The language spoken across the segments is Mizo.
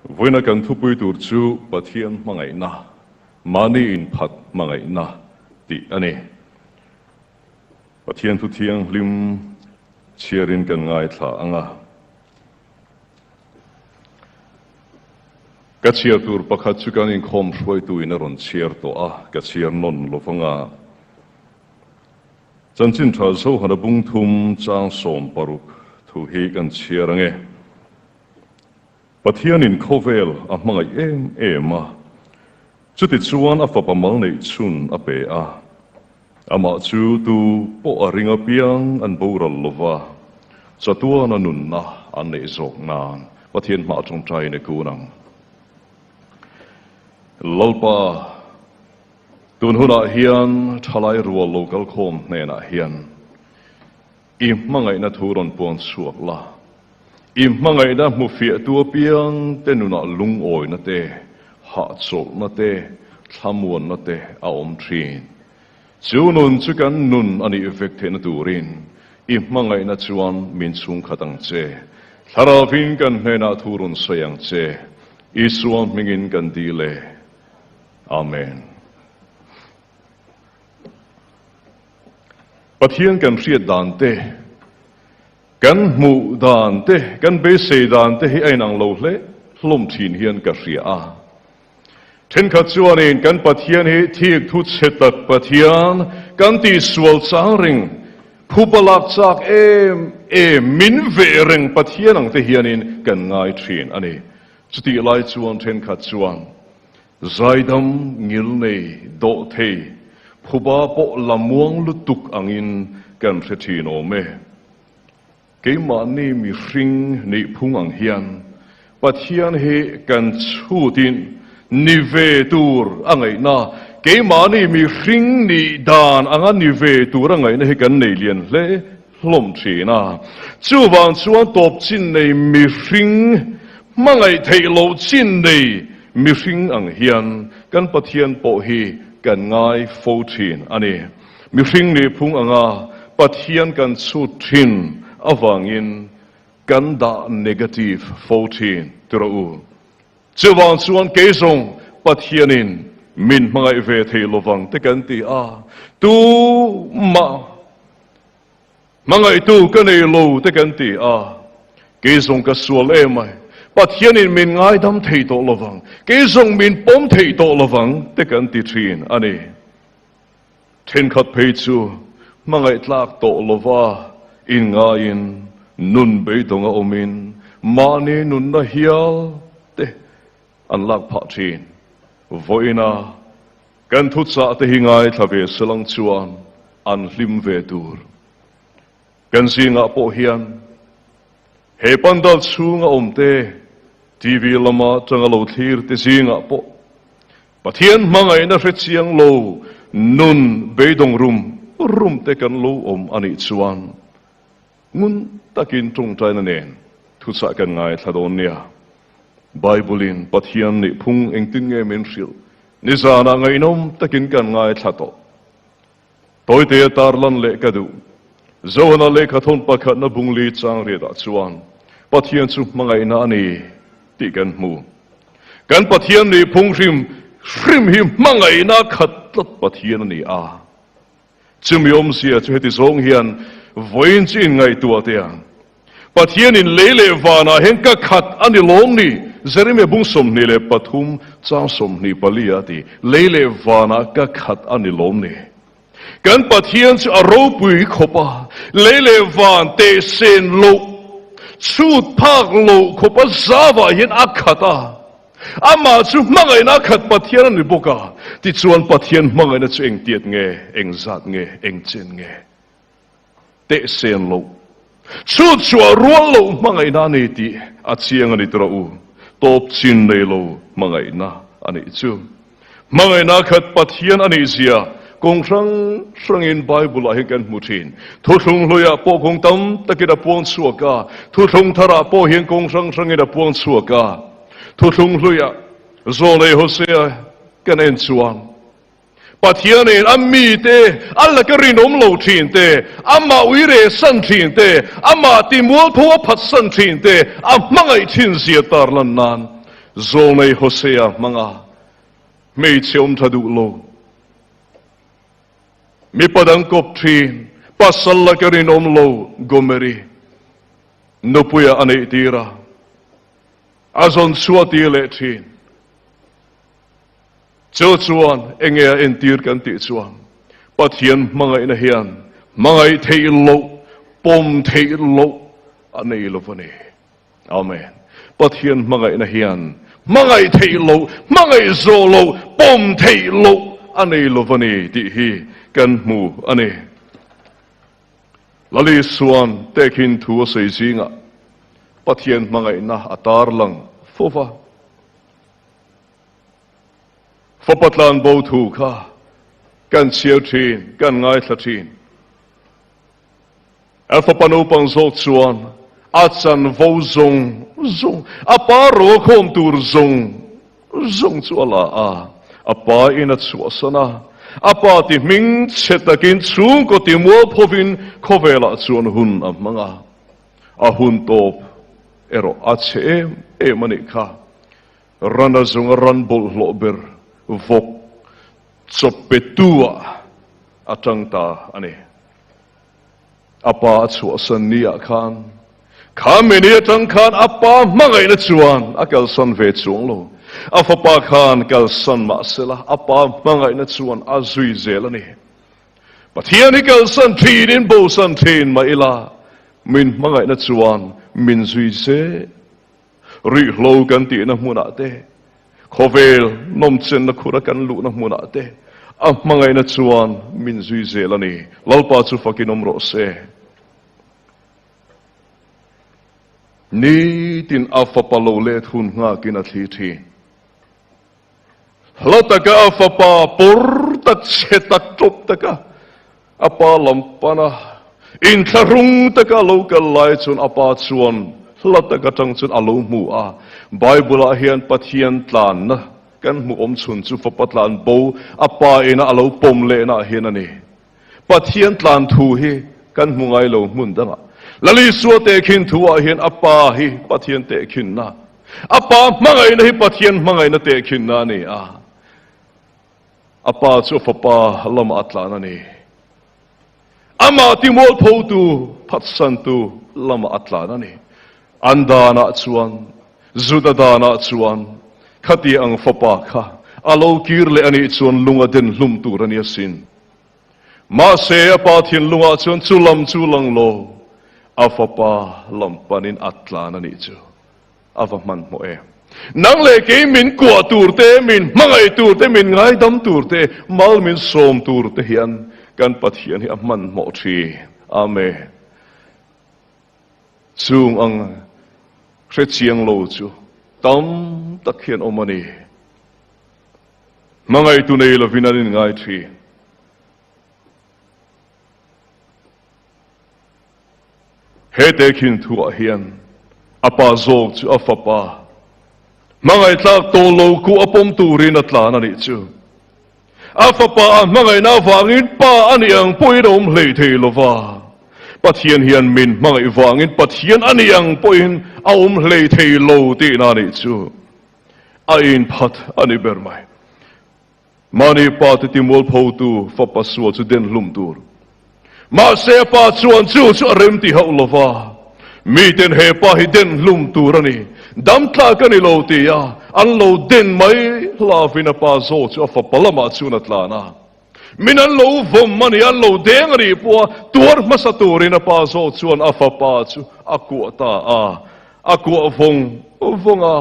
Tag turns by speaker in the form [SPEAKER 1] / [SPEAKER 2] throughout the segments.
[SPEAKER 1] Vawiina kan thupui tur chu Pathian hmangaihna, mahni inphat hmangaihna tih a ni. Pathian thu thianghlim chhiarin kan ngaithla ang a. Ka chhiar tur pakhat chu kan inkhawm hruaituin a rawn chhiar tawh a, ka chhiar nawn lo vang a. Chanchin tha Zohana bung thum chang 60 thu hi kan chhiar ang e. Pathianin khawvel a hmangaih em em a, chutichuan a fapa mal neih chhun a pe a. Amah chu tu pawh a ring apiang an boral lova, chatuana nunna an neih zawk nan Pathian hmah tawngtaiin a kun ang. Lalpa, tun hunah hian thalai rual lo kalkhawm hnenah hian i hmangaihna thu rawn puang chhuak la, i hmangaihna hmufiahtu apiang te nunah lungawina te, hahchawlhna te, thlamuanna te a awm thin. Chu nun chu kan nun a nih vek theihna turin i hmangaihna chuan min chhungkhat ang che. Thlaravin kan hnenah thu rawn sawi ang che. Isua hmingin kan dil e. Amen. Pathian kan hriat dan te, kan hmuh dan te, kan beisei dan te hi a inang lo hle hlawm thin hian ka hria a. Thenkhat chuanin kan Pathian hi thik thu chhe tak Pathian kan tihsual chang reng, phupa lak chak em em, min veh reng Pathian ang te hianin kan ngai thin a ni. Chutih lai chuan thenkhat chuan Zaidam ngilnei dawh thei phuba pawh la muang lutuk angin kan hre thin awm e. Keimahni mihring nih phung ang hian Pathian hi kan chhutin ni ve tur a ngaihna, keimahni mihring nih dan anga ni ve tur a ngaihna hi kan nei lian hle hlawm thin a. Chuvang chuan tawp chin nei mihring hmangaih theih loh chin nei Mihring ang hian kan Pathian pawh hi kan ngai fo thin a ni. Mihring nih phung anga Pathian kan chhut thin avangin kan dah negative fo thin ti rawh u. Chuvang chuan kei zawng Pathianin min hmangaih ve thei lovang te kan ti a, tumah Hmangaihtu ka nei lo te kan ti a, kei zawng ka sual em ai, Pathianin min ngaidam thei tawh lovang, kei zawng min pawm thei tawh lovang te kan ti thin a ni. Thenkhat phei chu hmangaih tlak tawh lova inngaiin nun beidawnga awmin mahni nunna hial te an lak phah thin. Vawiina Kan thuchah te hi ngaithla ve selang chuan an hlim ve tur. Kan zingah pawh hian he pandal chhunga awm te, TV lama tanga lo thlir te zingah pawh Pathian hmangaihna hre chiang lo nun beidawng rum rum te kan lo awm a nih chuan ngun takin tawngtaina nen thuchah kan ngaithla dawn nia. Bible-in Pathian nih phung engtin nge min hrilh? Nizanah ngaihnawm takin kan ngaithla tawh. Tawitea tarlan leh ka duh. Johana lehkhathawn pakhatna bungli chang riatah chuan Pathian chu hmangaihna a ni tih kan hmu. Kan Pathian nih phung hrim hrim hi hmangaihna khat tlat Pathian a ni a. Chumi awmzia chu heti zawng hian vawiin chu inngaihtuah teh ang. Pathianin lei leh vanah hian ka khat a ni lawm ni? Jeremia bung 23 chang 24 a ti, Lei leh vanah ka khat a ni lawm ni? Kan Pathian chu a ropui khawp a, lei leh van tehsen loh, chhut phak loh khawp a zavah hian a khat a. Amah chu hmangaihna a khat Pathian a ni bawk a, tichuan Pathian hmangaihna chu engtiat nge, engzat nge, engchen nge? Tehsen loh, chhut chhuah rual loh hmangaihna a ni tih a chiang a ni tura u, tawp chin nei lo hmangaihna a nih chu. Hmangaihna khat Pathian a nih zia kawng hrang hrangin Bible-ah hian kan hmu thin. Thuthlung hluiah pawh kawng tam takin a puang chhuak a, thuthlung tharah pawh hian kawng hrang hrangin a puang chhuak a. Thuthlung hluiah Zawlei Hosea kan en chuan Pathianin a mite, a laka rinawm lo thin te, amah uire san thin te, amah timualpho a phatsan thin te a hmangaih thin zia tarlan nan. Zawlnei Hosea hmanga hmeichhe awm tha duh lo, mipa dang kawp thin, pasal laka rinawm lo Gomeri nupuia a neih tir a, a zawn chhuah tir leh thin. Chu chuan enge a entir kan tih chuan Pathian hmangaihna hian hmangaih theih loh, pawm theih loh a nei lo a ni. Amen. Pathian hmangaihna hian hmangaih theih loh, hmangaih zawh loh, pawm theih loh a nei lo a ni tih hi kan hmu a ni. Lal Isua'n tehkhin thu a sawi zingah Pathian hmangaihna a tarlang fo va. Fapa tlanbo thu kha kan chhiar thin, kan ngaithla thin. A fapa naupang zawk chuan a chanvo zawng zawng, a pa ro a khawm tur zawng zawng chu a la a, a pa in a chhuahsan a. A pa ti hming chhe takin chhungkaw ti mualphovin khawvelah chuan hun a hmang a, a hun tawp erawh a chhe em em a nih kha. Ran a zung a ran bawlhhlawh ber vawk chawppetu-ah a tang ta a ni. A pa a chhuahsan ni ah khan, kha mini atang khan a pa hmangaihna chuan a kalsan ve chuang lo. A fapa khan kalsan mah sela a pa hmangaihna chuan a zui zel a ni. Pathian hi kalsan thinin bosan thin mah ila min hmangaihna chuan min zui zel. Rihlo kan tihna hmunah te, khawvel nawmchenna khura kan luhna hmunah te a hmangaihna chuan min zui zel a ni. Lalpa chu fakin awm rawh se. Nitin a fapa lo let hun nghakin a thli thin. Hla taka a fapa pawr tak chhe tak tawp taka a pa lam pana inthlahrung taka a lo kal lai chuan a pa chuan hla tak atang chuan a lo hmu a. Bible ah hian Pathian tlanna kan hmuh awm chhun chu fapa tlan bo a pa ina a lo pawm lehna ah hian a ni. Pathian tlan thu hi kan hmu ngai lo hmun dangah. Lal Isua tehkhin thu ah hian a pa hi Pathian tehkhinna, a pa hmangaihna hi Pathian hmangaihna tehkhinna a ni a. A pa chu a fapa lamah a tlan a ni. Amah timualphotu, phatsantu lamah a tlan a ni. An danah chuan, Juda danah chuan, khati ang fapa kha a lo kir leh a nih chuan lung a den hlum tur a ni asin. Mahse, a pa thinlungah chuan chu lam chu lang lo, a fapa lam panin a tlan a nih chu. A va hmanhmawh em! Nang leh kei min kuah tur te, min hmangaih tur te, min ngaidam tur te, mal min sawm tur te hian kan Pathian hi a hmanhmawh thin. Amen. Chung ang hrechiang lo chu tam tak hian awm a ni. Hmangaihtu nei lovin an inngai thin. He tehkhin thuah hian a pa zawk chu a fapa hmangaihthlak tawh lo ku a pawm turin a tlan a nih chu. A fapa a hmangaihna avangin pa a nih ang pawhin a awm hlei thei lo va. Pathian hian min hmangaih vangin Pathian a nih ang pawhin a awm hlei thei lo tihna a nih chu. A inphat a ni ber mai. Mahni pa te timualphotu fapa sual chu den hlum tur. Mahse a pa chuan chu chu a rem ti hauh lo va, miten he pa hi den hlum tur a ni, dam tlak a ni lo ti a, an lo den mai hlavin a pa zaw chu a fapa lamah chuan a tlan a. Min an lo vawm a ni, an lo deng a nih pawha tuar hmasa turin a pa zaw chuan a fapa chu a kuah ta a, a kuah vawng vawng a.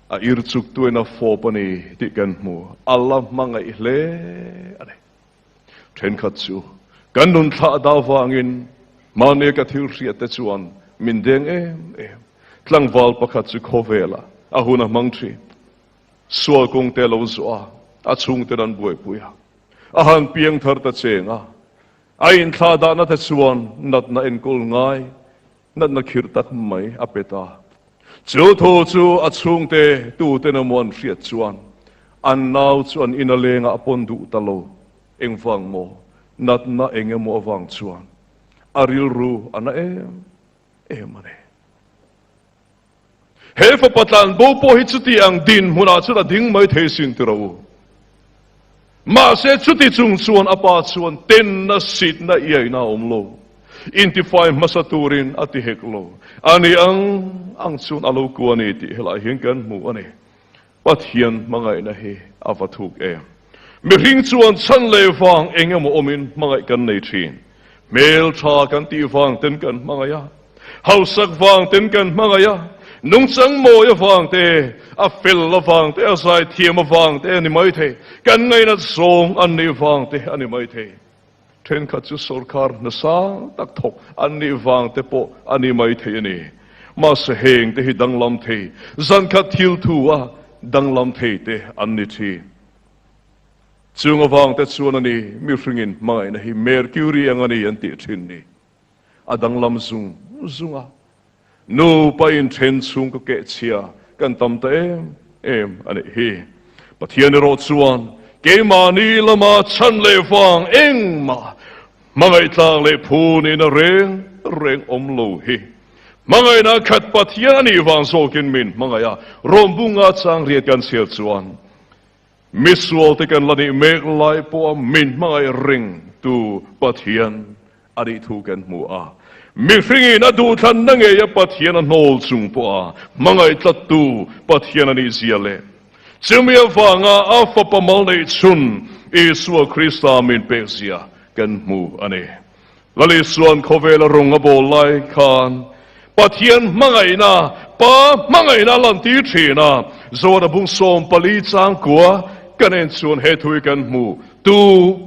[SPEAKER 1] A ir chuk tuin a fawp a ni tih kan hmu. A la hmangaih hle a ni. Thenkhat chu kan nun thlah dah vangin mahni ka thil hriat te chuan min deng em em. Tlangval pakhat chu khawvelah a hun a hmang thin. Sual kawng te a lo zawh a, a chhungten an buaipui a. A han piang thar ta cheng a, a inthlah dahna te chuan natna enkawl ngai Natna khirh tak mai a pe ta. Chu thu chu a chhungte tuten emaw an hriat chuan an nau chu an ina lengah a pawn duh ta lo. Engvang maw? Natna eng emaw avang chuan a rilru a na em em a ni. He fapa tlanbo pawh hi chuti ang dinhmunah chuan a ding mai thei sin ti rawh u. Mahse chuti chung chuan a pa chuan tenna sitna iaina a awm lo. Intifai hmasa turin a ti hek lo. A ni ang ang chuan a lo ku a ni tih helai hian kan hmu a ni. Pathian hmangaihna hi a va thuk em? Mihring chuan chhan leh vang eng emaw awmin hmangaih kan nei thin. Hmel tha kan tih vang ten kan hmangaih a, hausak vang ten kan hmangaih a, nungchang mawi avang te, a fel avang te, a zaithiam avang te a ni maithei, kan ngainat zawng an nih vang te a ni maithei. Thenkhat chu sorkar hna sang tak thawk an nih vang te pawh a ni maithei a ni. Mahse heng te hi danglam thei, zankhat thil thu a danglam thei te an ni thin. Chung avang te chuan a ni mihringin hmangaihna hi Mercury ang a ni an tih thin ni. A danglam zung zung a. Nupa inthen chhung ka keh chhia kan tam ta em em a nih hi. Pathian erawh chuan keimahni lama chhan leh vang engmah hmangaih tlak leh phu nihna reng reng awm lo hi. Hmangaihna khat Pathian a nih vang zawkin min hmangaih a, rawngbunga chang riat kan chhiar chuan Misualte kan la nih mek lai pawha min hmangaih ring tu Pathian a nih thu kan hmu a. Mihringin a duhthlanna ngeia Pathian a hnawl chung pawha hmangaih tlattu Pathian a nih zia leh chumi avanga a Fapa mal neih chhun Isua Krista min pek zia kan hmu a ni. Lal Isua'n khawvela rawng a bawl lai khan Pathian hmangaihna, Pa hmangaihna a lantir thin a. Zohana bung 14 changkua kan en chuan he thu hi kan hmu, Tu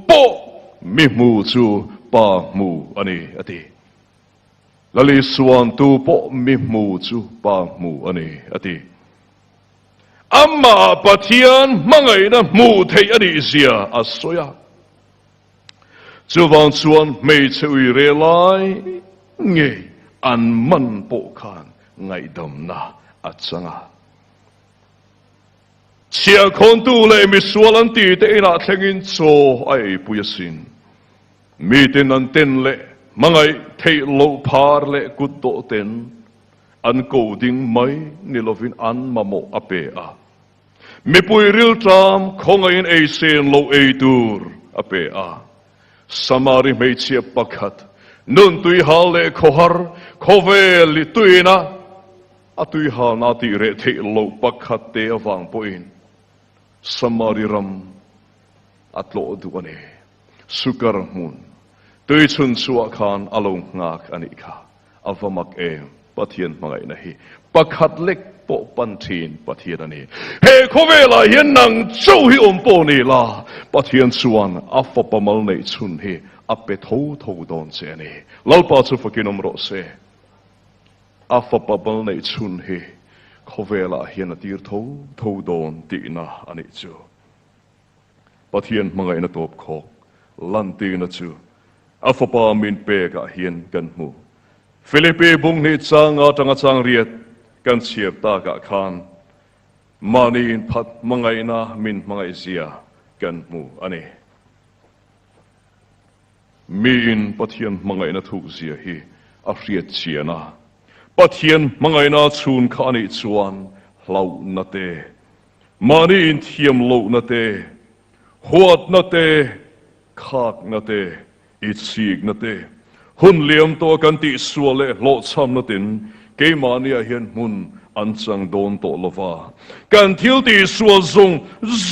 [SPEAKER 1] pawh mi hmu chu Pa hmu a ni, a ti. Lal Isua'n tu pawh mi hmu chu Pa hmu a ni, a ti. Amah Pathian hmangaihna hmuh theih a nih zia a sawi a. Chuvang chuan hmeichhe ui re lai ngei an man pawh khan ngaihdamna a chang a. Chhiahkhawntu leh misual an ti te inah thlengin chaw a eipui asin. Miten an ten leh hmangaih theih loh phar leh kut dawh ten an ko ding mai ni lovin an mamawh a pe a. Mipui rilṭam khawngaihin ei sen lo ei tur a pe a. Samari hmeichhia pakhat nun tuihal leh khawhar khawvel i tuina a tuihalna a tih reh theih loh pakhat te avang pawhin Samari ram a tlawh duh a ni. Sukar hmun tui chhun chhuah khan a lo nghak a nih kha. A va mak em? Pathian hmangaihna hi pakhat lek pawh pan thin Pathian a ni. He khawvelah hian nang chauh hi awm pawh ni la, Pathian chuan a fapa mal neih chhun hi a pe tho tho dawn che a ni. Lalpa chu fakin awm rawh se. A fapa mal neih chhun hi khawvelah hian a tir tho tho dawn tihna a nih chu. Pathian hmangaihna tawp khawk lantirna chu a Fapa min pekah hian kan hmu. Philippi bung hnih changa atanga chang riat kan chhiar takah khan mahni inphat hmangaihna min hmangaihzia kan hmu a ni. Miin Pathian hmangaihna thukzia hi a hriat chian a, Pathian hmangaihna chhun kha a nih chuan hlauhna te, Mahni inthiam lohna te, huatna te, khakna te, itsikna te, hun liam tawh a kan tihsual leh hlawhchhamna ten keimahniah hian hmun an chang dawn tawh lo va. Kan thil tihsual zawng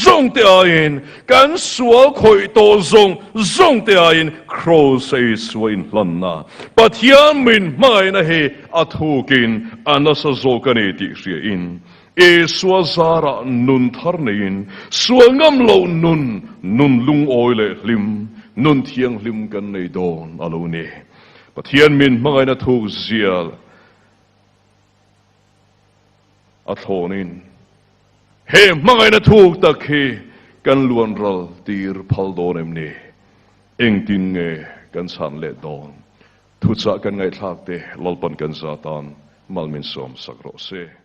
[SPEAKER 1] zawng te aiin, kan sual khawih tawh zawng zawng te aiin Kraws a Isua inhlanna, Pathian min hmangaihna hi a thukin a nasa zawk a ni tih hriain Isua zarah nun thar neiin sual ngam loh nun, nun lungawi leh hlim, nun thianghlim kan nei dawn a lo ni. Pathian min hmangaihna thuk zial a thlawnin he hmangaihna thuk tak hi kan luan ral tir phal dawn em ni? Engtin nge kan chhan let dawn? Thuchah kan ngaihthlak te Lalpan kan za tan mal min sawm sak rawh se.